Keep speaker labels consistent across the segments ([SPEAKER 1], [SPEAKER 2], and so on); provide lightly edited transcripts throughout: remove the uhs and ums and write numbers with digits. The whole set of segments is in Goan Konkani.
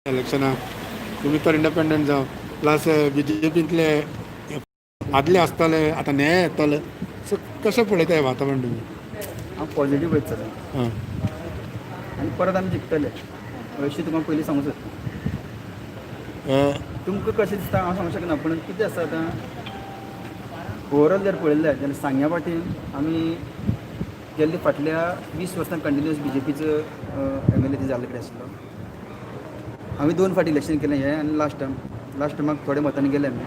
[SPEAKER 1] इलेक्शनाक तुमी तर इंडिपेंडंट जावं, प्लस बीजेपींतले आदले आसताले, आतां नये येतले. सो कशें पळयता हें वातावरण तुमी?
[SPEAKER 2] हांव पॉझिटीव वयता सदां. आनी परत आमी जिखतले अशें तुका पयलीं सांगूंक सोदता. तुमकां कशें दिसता हांव सांगूंक शकना, पूण कितें आसा, आतां ओवरऑल जर पळयलें जाल्यार सांग्या वाटेन आमी गेल्ले फाटल्या 20 वर्सां कंटिन्युअस बीजेपीचो एमएलए जाल्ले कडेन आशिल्लो. हांवें दोन फावटी इलेक्शन केलें, हें आनी लास्ट टर्म. लास्ट टर्माक थोड्या मतांनी गेले आमी.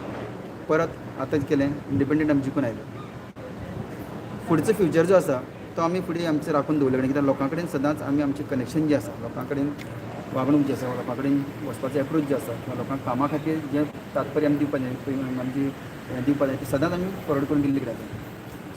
[SPEAKER 2] परत आतां केलें, इंडिपेंडंट आमी जिखून आयले. फुडचो फ्युचर जो आसा तो आमी फुडें आमचें राखून दवरले कडेन, कित्याक लोकां कडेन सदांच आमी आमचें कनेक्शन जें आसा, लोकां कडेन वागणूक जी आसा, लोकां कडेन वचपाचो एप्रोच जो आसा किंवा लोकांक कामा खातीर जें तात्पर्य आमी दिवपाक जाय, आमची हें दिवपाक जाय, तें सदांच आमी फॉरवर्ड करून दिल्ली कडेन आसा.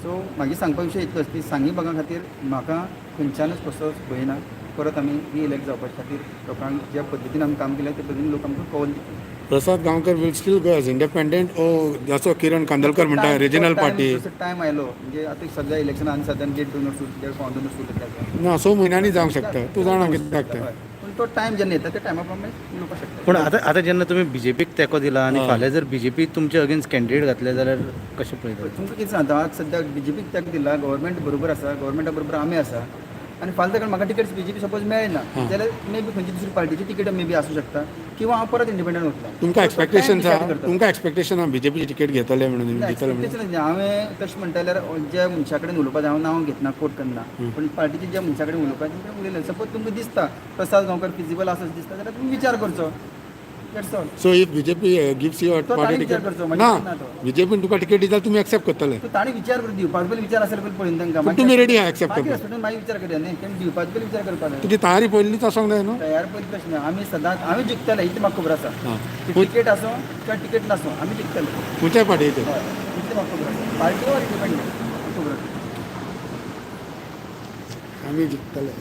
[SPEAKER 2] सो म्हागे सांगपा विशय इतलोच की सांगे भागा खातीर म्हाका खंयच्यानूच कसोच भंय ना. परत आमी रिइलेक्ट जावपा खातीर लोकांक ज्या पद्दतीन आमी काम केलें, त्या पद्दतीन लोक आमकां कौल दितले.
[SPEAKER 1] Prasad Gaonkar will still go as independent ओ जसो किरण कांदोळकर म्हणटा, रिजनल पार्टी?
[SPEAKER 2] टायम आयलो म्हणजे आतां सद्या इलेक्शन आनी सद्या देड दोन वर्स, देड पावन दोन वर्स उरले आसा.
[SPEAKER 1] ना, स म्हयन्यांनी जावंक शकता, तूं जाणा कित्याक तें.
[SPEAKER 2] हय, पूण तो टायम जेन्ना येता, त्या टायमा प्रमाणे उलोवपाक शकता.
[SPEAKER 3] पूण आतां आतां जेन्ना तुमी बीजेपीक तेंको दिला आनी फाल्यां जर बीजेपी तुमचे अगेन्स्ट कॅन्डिडेट घातले जाल्यार कशें पळयता?
[SPEAKER 2] तुमकां कितें सांगता, आज सद्याक बीजेपीक तेंको दिला, गव्हर्मेंट बरोबर आसा, गव्हर्मेंटा बरोबर आमी आसा आनी फाल्यां ताका म्हाका तिकेट बीजेपी सपोज मेळ्ळें ना जाल्यार मे बी खंयची दुसरी पार्टीची तिकेट मे बी आसूं शकता किंवा हांव परत इंडिपेंडंट वतलो.
[SPEAKER 1] तुमकां एक्सपेक्टेशन
[SPEAKER 2] आसा
[SPEAKER 1] आसा, तुमकां एक्सपेक्टेशन आसा बीजेपीची तिकेट घेतले म्हणून, दितले म्हणून?
[SPEAKER 2] एक्सपेक्टेशन, हांवें तशें म्हणटा जाल्यार ज्या मनशा कडेन उलोवपाक, हांव नांव घेतना कोट करना, पूण पार्टीच्या ज्या मनशा कडेन उलोवपाक तेंच्या उलयलें, सपोज तुमकां दिसता प्रसाद गांवकर फिजिबल आसा अशें दिसता जाल्यार तुमी विचार करचो, that's all.
[SPEAKER 1] So if BJP gives you
[SPEAKER 2] तो
[SPEAKER 1] पार्टी
[SPEAKER 2] ताणें विचार
[SPEAKER 1] तिकेट
[SPEAKER 2] करचो,
[SPEAKER 1] ना,
[SPEAKER 2] मागीर ना तो.
[SPEAKER 1] बीजेपीन तुका तिकेट दिता, तुमी एक्सेप्ट करतले?
[SPEAKER 2] तो ताणें विचार करून दिवपाक पयलीं विचार आसल्यार पयलीं पळयन तांकां.
[SPEAKER 1] पूण तुमी रेडी आहा एक्सेप्ट
[SPEAKER 2] मागीर
[SPEAKER 1] करपाक?
[SPEAKER 2] हॉस्पिटल मागीर विचार करया न्ही, तेणी दिवपाक पयलीं विचार करपाक जाय.
[SPEAKER 1] तुजी तयारी पयलींच आसूंक जाय न्हू.
[SPEAKER 2] तयार पयलीं प्रश्न, आमी सदांच आमी जिखतले इतलें म्हाका खबर आसा. की तिकेट आसूं किंवा तिकेट नासूं, आमी जिखतले.
[SPEAKER 1] खंयच्याय पार्टीचे.
[SPEAKER 2] हय, इतलें म्हाका खबर आसा. पार्टी ऑर इंडिपेंडंट खबर आसा.
[SPEAKER 1] आमी जिखतले.